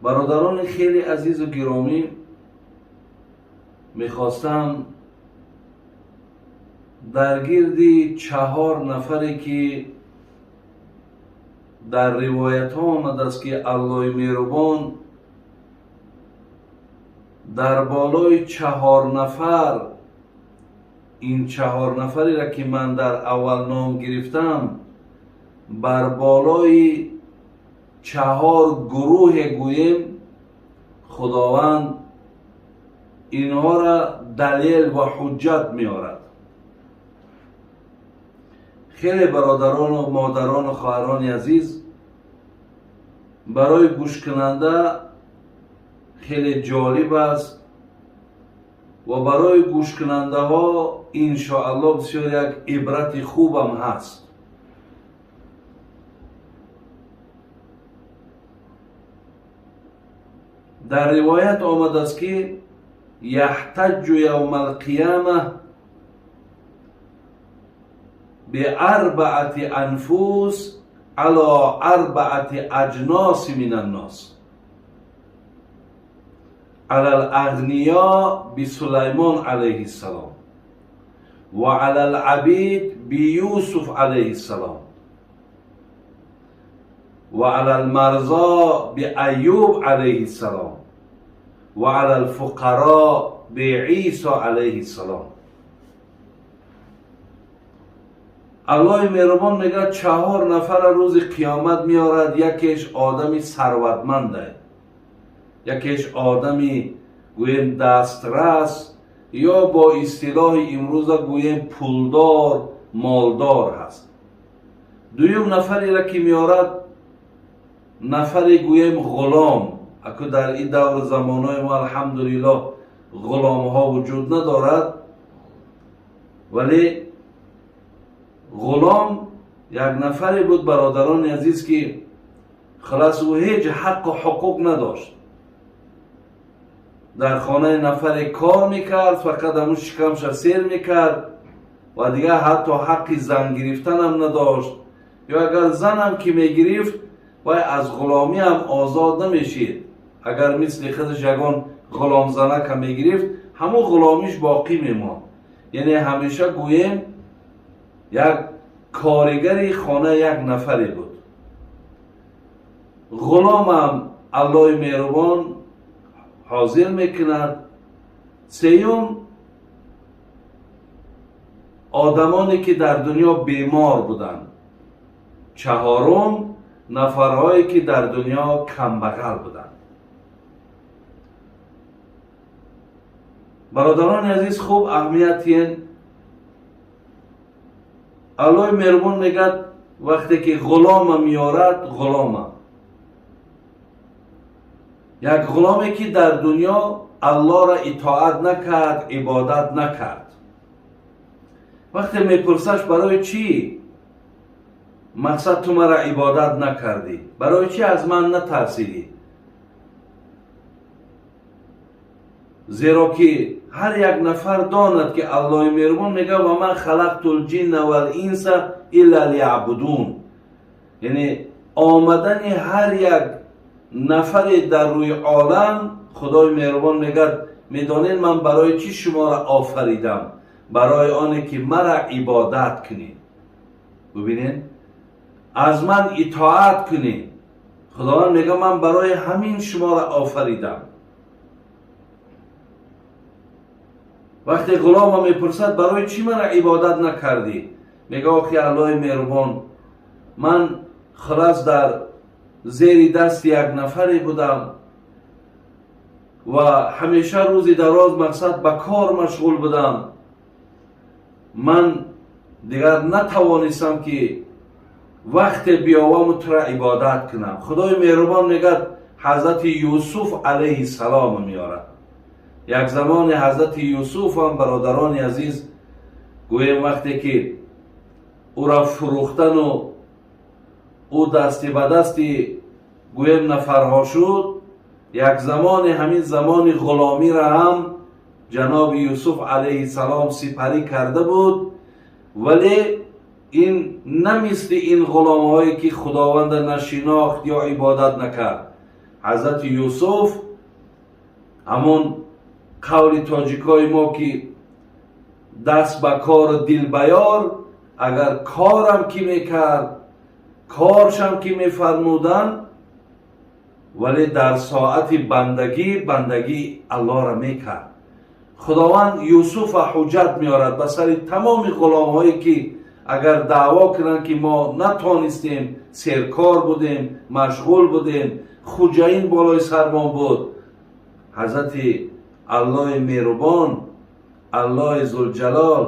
Бародарони хеле азизу гиромӣ, мехостам дар гирди чаҳор нафаре, ки дар ривоятҳо омадааст, ки Аллоҳи меҳрубон дар болои чаҳор нафар, ин чаҳор нафареро, ки ман дар аввал ном гирифтам, бар болои чаҳор гурӯҳе гӯем, Худованд инҳоро далел ва ҳуҷҷат меорад. Хеле бародарону модарону хоҳарони азиз, барои гӯшкунанда хеле ҷолиб аст ва барои гӯшкунандаҳо иншоаллоҳ бисёр як ибрати хубам ҳаст. Дар ривоят омадааст, ки яҳтаҷҷу явма алқияма биарбаати анфус ала арбаати аҷноси мин аннос ала алағниё бисулаймон алайҳи ссалом ва ала алабид биюсуф алайҳи ссалом ва ала алмарзо биаюб алайҳи ссалом ва ала алфуқаро биисо алайҳи ссалом. Аллоҳи меҳрубон мегӯяд, чаҳор нафара рӯзи қиёмат меорад. Якеш одами сарватманде, якеш одами гӯем дастрас, ё бо истилоҳи имрӯза гӯем пулдор, молдор ҳаст. Дуюм нафареро, ки меорад, нафаре гӯем ғулом. Аку дар ин давру замонҳои мо, алҳамдулиллоҳ, ғуломҳо вуҷуд надорад, вале ғулом як нафаре буд, бародарони азиз, ки халас ӯ ҳеҷ ҳаққу ҳуқуқ надошт. Дар хонаи нафаре кор мекард, фақат ҳамун шикамша сер мекард ва дигар ҳатто ҳаққи зан гирифтанам надошт. Ё агар занам ки мегирифт, вай аз ғуломӣ ҳам озод намешид. Агар мисли худаш ягон ғуломзанака мегирифт, ҳамун ғуломиш боқӣ мемонд. Яъне ҳамеша гӯем як коригари хона як нафаре буд. Ғуломам Аллоҳи меҳрубон ҳозир мекунад. Сеюм, одамоне, ки дар дунё бемор буданд. Чаҳорум, нафарҳое, ки дар дунё камбағал буданд. Бародарони азиз, хуб аҳамият. Аллоҳи меҳрубон мегӯяд, вақте ки ғулома меорад, ғулома як ғуломе, ки дар дунё Аллоҳро итоат накард, ибодат накард. Вақте мепурсаш, барои чӣ мақсад ту мара ибодат накардӣ, барои чӣ аз ман натарсидӣ? Зеро ки ҳар як нафар донад, ки Аллоҳи меҳрубон мегӯяд: ва ма халақту лҷинна вал инса илла лияъбудун. Яъне омадани ҳар як нафаре дар рӯи олам, Худои меҳрубон мегӯяд: медонед, ман барои чӣ шуморо офаридам? Барои оне ки мара ибодат кунед. Бубинед, аз ман итоат кунед. Худованд мегӯяд: ман барои ҳамин шуморо офаридам. Вақте ғулома мепурсад, барои чӣ мара ибодат накардӣ? Мега: охи Аллоҳи меҳрубон, ман халас дар зери дасти як нафаре будам ва ҳамеша рӯзи дароз мақсад ба кор машғул будам. Ман дигар натавонистам, ки вақте биёваму тура ибодат кунам. Худои меҳрубон мегӯяд, Ҳазрати Юсуф алайҳи салом меорад. Як замоне Ҳазрати Юсуфам, бародарони азиз, гӯем, вақте ки ӯра фурӯхтану ӯ дасти ба дасти гӯем нафарҳо шуд, як замоне ҳамин замони ғуломиро ҳам ҷаноби Юсуф алайҳи салом сипарӣ карда буд, вале ин на мисли ин ғуломҳое, ки Худованда нашинохт ё ибодат накард. Ҳазрати Юсуф ҳамон қавли тоҷикои мо ки даст ба кору дил ба ёр, агар корам ки мекард, коршам ки мефармуданд, вале дар соати бандагӣ бандагии Аллоҳро мекард. Худованд Юсуфа ҳуҷҷат меорад ба сари тамоми ғуломҳое ки агар даъво кунанд ки мо натонистем, серкор будем, машғул будем, хуҷаин болои сармон буд. Ҳазрати Аллоҳи меҳрубон, Аллоҳи Зулҷалол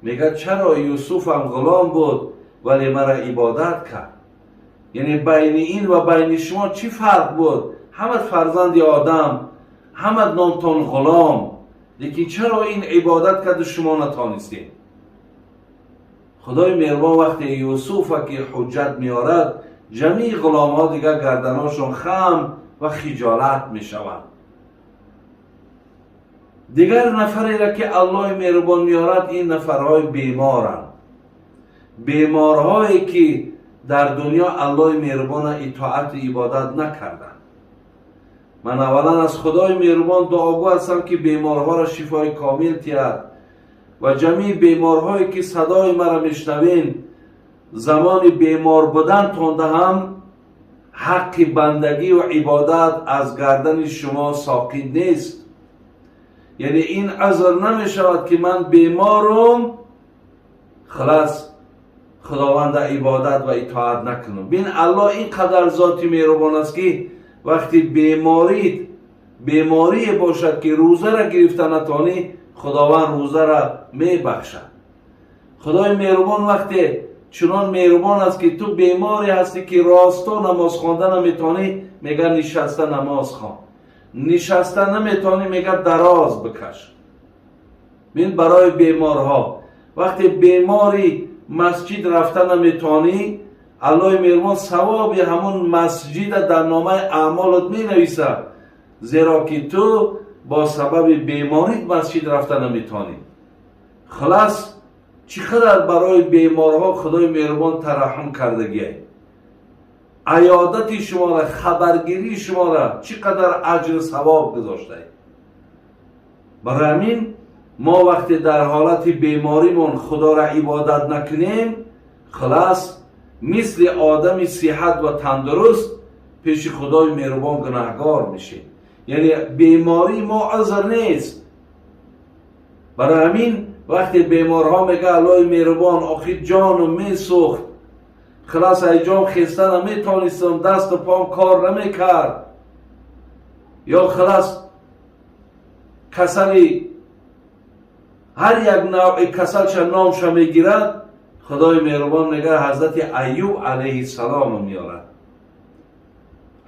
мегӯяд чаро Юсуфам ғулом буд, вале мара ибодат кард? Яъне байни ин ва байни шумо чӣ фарқ буд? Ҳама фарзанди одам, ҳама номтон ғулом, лекин чаро ин ибодат карду шумо натонистед? Худои меҳрубон вақте Юсуфа ки ҳуҷҷат меорад, ҷамии ғуломҳо дигар гарданҳошон хам ва хиҷолат мешаванд. Дигар нафареро ки Аллоҳи меҳрубон меорад, ин нафарҳои беморанд, беморҳое ки дар дунё Аллоҳи меҳрубона итоату ибодат накарданд. Ман аввалан аз Худои меҳрубон дуогӯ ҳастам ки беморҳоро шифои комил диҳад ва ҷамии беморҳое ки садои маро мешнавен, замони бемор будантонда ҳам ҳаққи бандагӣ ва ибодат аз гардани шумо соқит нест. Яъне ин узр намешавад ки ман беморум, халас Худованда ибодат ва итоат накунам. Бин, Аллоҳ ин қадар зоти меҳрубон аст ки вақти беморит беморие бошад ки рӯзаро гирифта натонӣ, Худованд рӯзаро мебахшад. Худои меҳрубон вақте чунон меҳрубон аст ки ту беморе ҳастӣ ки росто намоз хонда наметонӣ, мега нишаста намоз хон. Нишаста наметонӣ, мега дароз бикаш. Бин, барои беморҳо вақте бемори масҷид рафта наметонӣ, Аллоҳи меҳрубон савоби ҳамон масҷида дар номаи аъмолат менависад, зеро ки ту бо сабаби беморит масҷид рафта наметонӣ. Хулас, чӣ қадар барои беморҳо Худои меҳрубон тараҳҳум кардагиай. Аёдати шуморо, хабаргирии шуморо чӣ қадар аҷру савоб гузоштае. Барои ҳамин мо вақте дар ҳолати беморимон Худоро ибодат накунем, хулас мисли одами сиҳат ва тандуруст пеши Худои меҳрубон гунаҳгор мешем. Яъне бемории мо узр нест. Барои ҳамин вақте беморҳо мега Аллоҳи меҳрубон, охир ҷону месӯхт, хулас ай ҷон хеста наметонистам, дасту пом кор намекард, ё хулас касали ҳар як навъи касалша номша мегирад, Худои меҳрубон мега Ҳазрати Аюб алайҳиссалом меорад.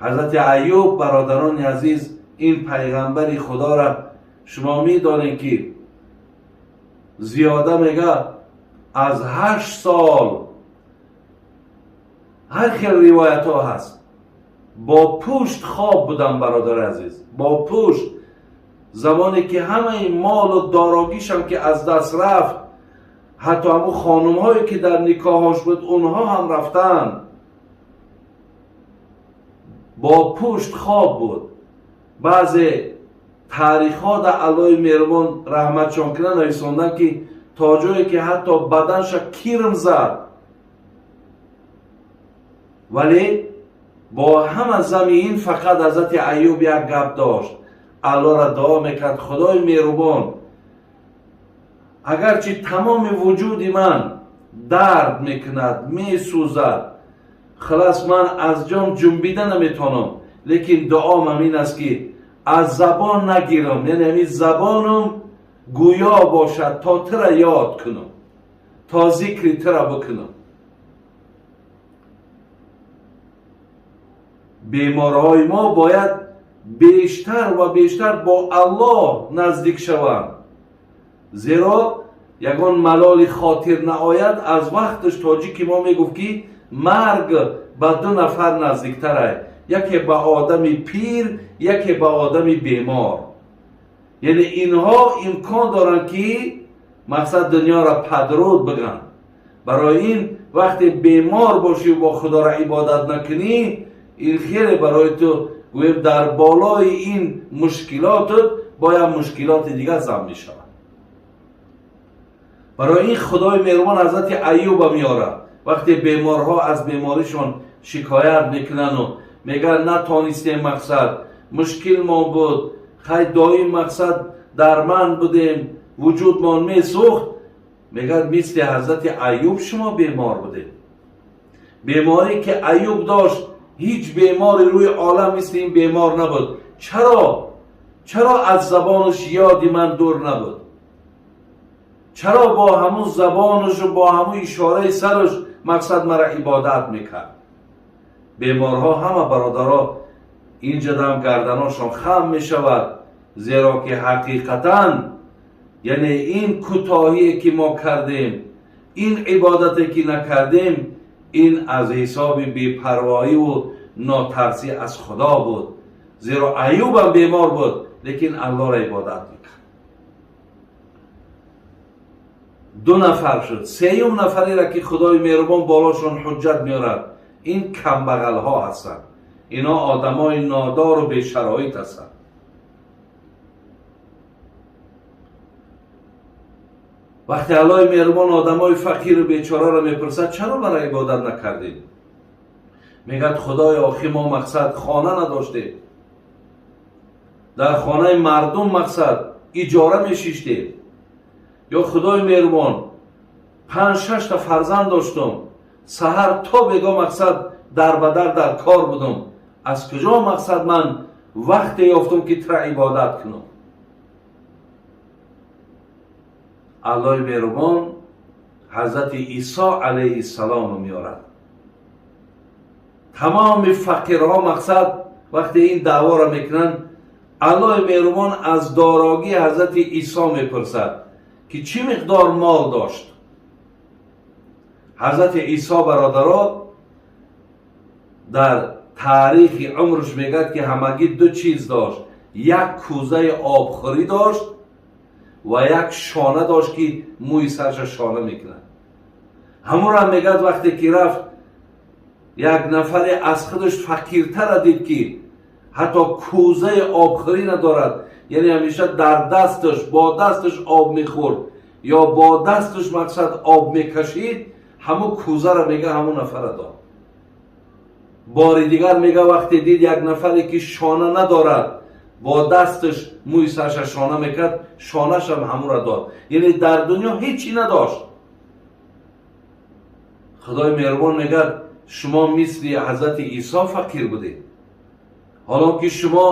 Ҳазрати Аюб, бародарони азиз, ин пайғамбари Худоро шумо медонед ки зиёда мега аз 8 сол, ҳар хел ривоятҳо ҳаст, бо пушт хоб будам, бародари азиз, бо пушт. Замоне ки ҳамаи молу дорогишам ки аз даст рафт, ҳатто ҳамун хонумҳое ки дар никоҳош буд, онҳо ҳам рафтанд, бо пушт хоб буд. Баъзе таърихҳо дар Аллоҳи меҳрубон раҳматшон кунад нависонданд ки то ҷое ки ҳатто баданша кирм зад, вале бо ҳама зами ин фақат Ҳазрати Аюб як гап дошт, Аллоҳро дуо мекард: Худои меҳрубон, агарчи тамоми вуҷуди ман дард мекунад, месӯзад, халас ман аз ҷон ҷунбида наметавонам, лекин дуом ҳамин аст ки аз забон нагирам, яъне ҳамин забонам гӯё бошад то тура ёд кунам, то зикри тура бикунам. Беморҳои мо бояд бештар ва бештар бо Аллоҳ наздик шаванд, зеро ягон малоли хотир наояд. Аз вақташ тоҷики мо мегуфт ки марг ба 2 нафар наздиктарай, яке ба одами пир, яке ба одами бемор. Яъне инҳо имкон доранд ки мақсад дунёро падруд бигӯянд. Барои ин вақте бемор бошӣ бо Худоро ибодат накунӣ, ин хеле барои ту Гӯем, дар болои ин мушкилотат бояд мушкилоти дигар зам мешавад. Барои ин Худои меҳрубон Ҳазрати Аюба меорад. Вақте беморҳо аз беморишон шикоят мекунану мегӯянд, натонистем, мақсад мушкилмон буд, хай доим мақсад дар ман будем, вуҷудмон месӯхт, мегӯяд, мисли Ҳазрати Аюб шумо бемор будед. Беморӣ ки Аюб дошт, ҳеҷ бемори рӯи олам мисли ин бемор набуд. Чаро? Чаро аз забонаш ёди ман дур набуд? Чаро бо ҳамун забонашу бо ҳамун ишораи сараш мақсад мара ибодат мекард? Беморҳо ҳама, бародаро, инҷа дам гарданошон хам мешавад, зеро ки ҳақиқатан, яъне ин кӯтоҳие ки мо кардем, ин ибодате ки накардем, ин аз ҳисоби бепарвоиву нотарсӣ аз Худо буд. Зеро Аюбам бемор буд, лекин Аллоҳро ибодат мекард. Ду нафар шуд. Сеюм нафареро ки Худои меҳрубон болошон ҳуҷҷат меорад, ин камбағалҳо ҳастанд. Ино одамои нодору бешароит ҳастанд. Вақте Аллоҳи меҳрубон одамои фақиру бечораро мепурсад, чаро маро ибодат накардед? Мегӯяд, Худои, охи мо мақсад хона надоштем, дар хонаи мардум мақсад иҷора мешиштем, ё Худои меҳрубон, 5-6 та фарзанд доштум, саҳар то бего мақсад дар ба дар дар кор будум, аз куҷо мақсад ман вақте ёфтум ки тура ибодат кунам? Аллоҳи меҳрубон Ҳазрати Исо алайҳиссаломро меорад. Тамоми фақирҳо мақсад вақте ин даъворо мекунанд, Аллоҳи меҳрубон аз дорогии Ҳазрати Исо мепурсад, ки чӣ миқдор мол дошт. Ҳазрати Исо, бародаро, дар таърихи умрш мегӯяд, ки ҳамагӣ ду чиз дошт: як кӯзаи обхӯрӣ дошт ва як шона дошт, ки мӯи сарша шона мекунад. Ҳамонро мегӯяд, вақте ки рафт, як нафаре аз худаш фақиртара дид, ки ҳатто кӯзаи обхӯрӣ надорад, яъне ҳамеша дар дасташ, бо дасташ об мехӯрд ё бо дасташ мақсад об мекашид, ҳамун кӯзаро, мега, ҳамун нафара дод. Бори дигар, мега, вақте дид як нафаре ки шона надорад, бо дасташ мӯи сарша шона мекард, шонашам ҳамура дод. Яъне дар дунё ҳеҷ чӣ надошт. Худои меҳрубон мегӯяд, шумо мисли Ҳазрати Исо фақир будед, ҳоло ки шумо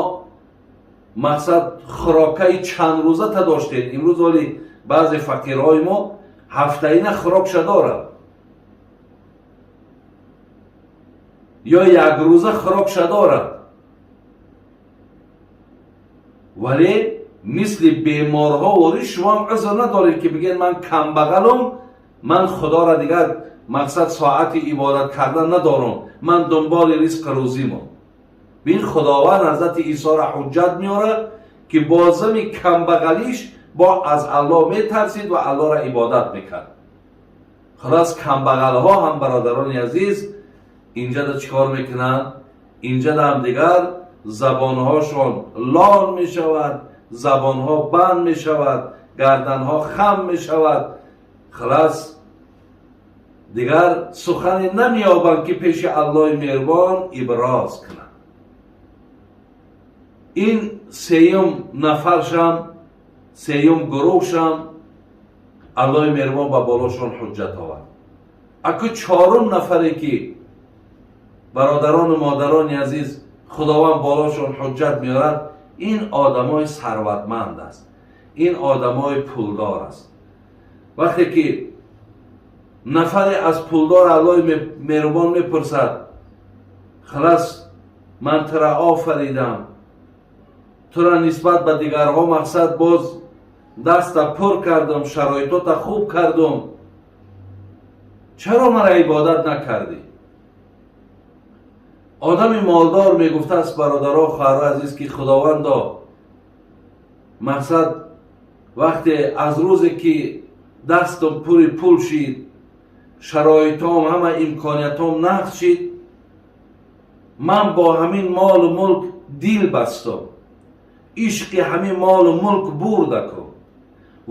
мақсад хӯрокаи чандрӯзата доштед. Имрӯз вале баъзе фақирҳои мо ҳафтаина хӯрокша дорад ё якрӯза хӯрокша дорад, вале мисли беморҳо ворӣ шумоам узр надоред, ки бигӯед, ман камбағалум, ман Худоро дигар мақсад соати ибодат кардан надорам, ман дунболи ризқу рӯзимам. Бин, Худованд Ҳазрати Исоро ҳуҷҷат меорад, ки бо зами камбағалиш бо аз Аллоҳ метарсид ва Аллоҳро ибодат мекард. Хулос, камбағалҳо ҳам, бародарони азиз, инҷада чӣ кор мекунанд? Инҷада ҳам дигар забонҳошон лон мешавад, забонҳо банд мешавад, гарданҳо хам мешавад. Хулос, дигар сухане намеёбанд, ки пеши Аллоҳи меҳрубон иброз кунанд. Ин сеюм нафаршам, сеюм гурӯҳшам Аллоҳи меҳрубон ба болошон ҳуҷҷат овард. Аку чорум нафаре ки, бародарону модарони азиз, Худованд болошон ҳуҷҷат меорад, ин одамои сарватманд аст, ин одамои пулдор аст. Вақте ки нафаре аз пулдор Аллоҳи меҳрубон мепурсад, халас, ман тура офаридам, тура нисбат ба дигарҳо мақсад боз даста пур кардам, шароитота хуб кардам, чаро мара ибодат накардӣ? Одами молдор мегуфтааст, бародаро, хоҳаро азиз, ки Худовандо, мақсад вақте аз рӯзе ки дастам пури пул шид, шароитом, ҳама имкониятом нақс шид, ман бо ҳамин молу мулк дил бастам, ишқи ҳамин молу мулк бурдаку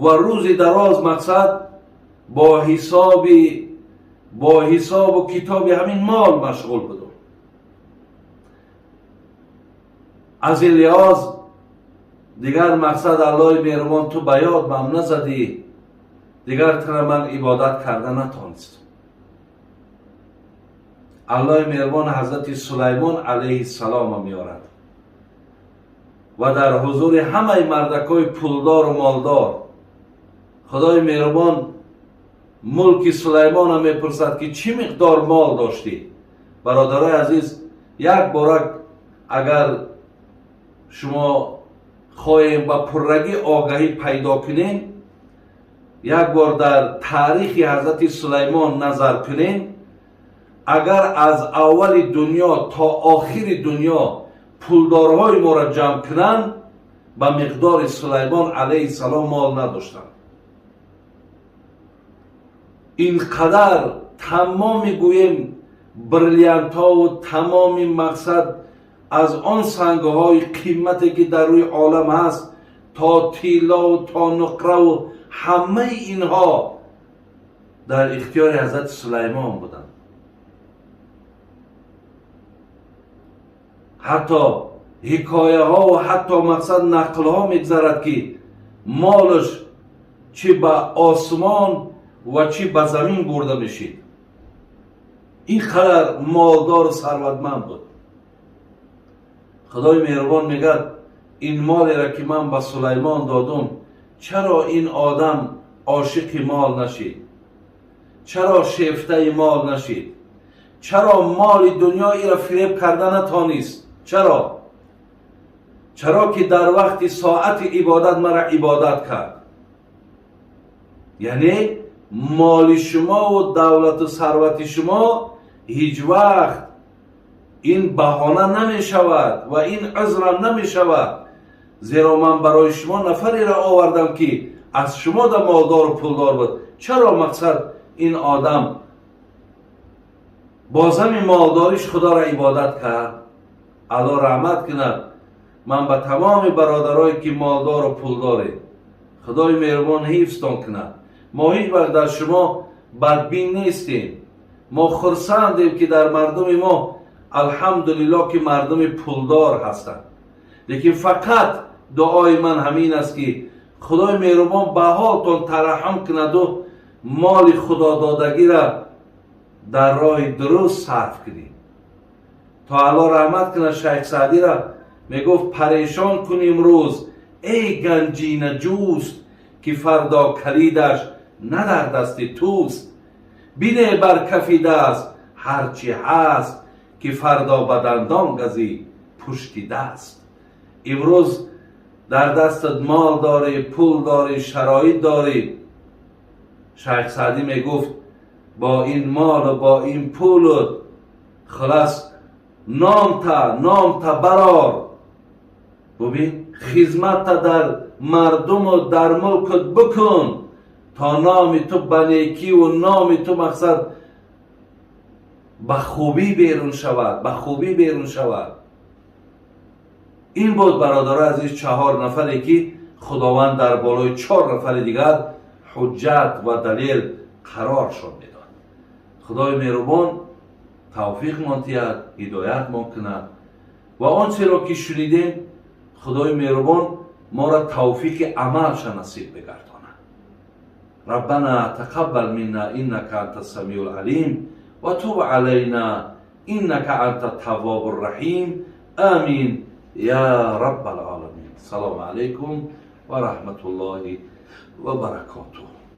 ва рӯзи дароз мақсад бо ҳисобу китоби ҳамин мол машғул будам. Аз ин лиҳоз дигар мақсад Аллоҳи меҳрубон ту ба ёд ман назадӣ, дигар тура ман ибодат карда натонистам. Аллоҳи меҳрубон ҳазрати Сулаймон алайҳиссалома меорад ва дар ҳузури ҳамаи мардакҳои пулдору молдор Худои меҳрубон мулки Сулаймона мепурсад ки чӣ миқдор мол доштӣ. Бародарои азиз, як борак агар шумо хоҳем ба пуррагӣ огаҳӣ пайдо кунем, як бор дар таърихи ҳазрати Сулаймон назар кунем, агар аз аввали дунё то охири дунё пулдорҳои моро ҷамъ кунанд, ба миқдори Сулаймон алайҳиссалом мол надоштанд. Ин қадар тамоми гӯем бриллиантҳову тамоми мақсад аз он сангҳои қимате ки дар рӯи олам ҳаст, то тиллову то нуқраву ҳамаи инҳо дар ихтиёри ҳазрати Сулаймон буданд. Ҳатто ҳикояҳову ҳатто мақсад нақлҳо мегзарад ки молаш чӣ ба осмон ва чӣ ба замин бурда мешид. Ин қадар молдору сарватманд буд. Худои меҳрубон мегӯяд ин молеро ки ман ба Сулаймон додум, чаро ин одам ошиқи мол нашид? Чаро шефтаи мол нашид? Чаро моли дунё иро фиреб карда натонист? Чаро? Чаро ки дар вақти соати ибодат мара ибодат кард. Яъне моли шумову давлату сарвати шумо ҳеҷ вақт ин баҳона намешавад ва ин узрам намешавад, зеро ман барои шумо нафареро овардам ки аз шумо да молдору пулдор буд. Чаро мақсад ин одам бо зами молдориш Худоро ибодат кард? Аллоҳ раҳмат кунад ман ба тамоми бародарое ки молдору пулдоред, Худои меҳрубон ҳифзтон кунад. Мо ҳеҷ вақт дар шумо бадбин нестем. Мо хурсандем ки дар мардуми мо алҳамдулиллоҳ ки мардуми пулдор ҳастанд. Лекин фақат дуои ман ҳамин аст ки Худои меҳрубон ба ҳолтон тараҳҳум кунаду моли худододагиро дар роҳи дуруст сарф кунед. То Аллоҳ раҳмат кунад Шайх Саъдиро мегуфт парешон кун имрӯз эй ганҷина ҷӯст, ки фардо калидаш на дар дасти туст. Бине бар кафи даст ҳарчи ҳаст, ки фардо ба дандон газӣ пушти даст. Имрӯз дар дастат мол дорӣ, пул дорӣ, шароит дорӣ. Шайх Саъдӣ мегуфт бо ин молу бо ин пулу хулас номта барор, бубин хизматта дар мардуму дар мулкут бикун, то номи ту ба некиву номи ту мақсад ба хубӣ берун шавад, ба хубӣ берун шавад. Ин буд бародарои азиз чаҳор нафаре ки Худованд дар болои чор нафари дигар ҳуҷҷат ва далел қароршон медод. Худои меҳрубон тавфиқмон диҳад, ҳидоятмон кунад ва он чиро ки шунидем Худои меҳрубон моро тавфиқи амалша насиб бигардонад. Раббана тақаббал минна иннака анта самиул алим ва туб алайна иннака анта таввобур раҳим. Амин я раббал оламин. Салому алайкум ва раҳматуллоҳи ва баракотуҳ.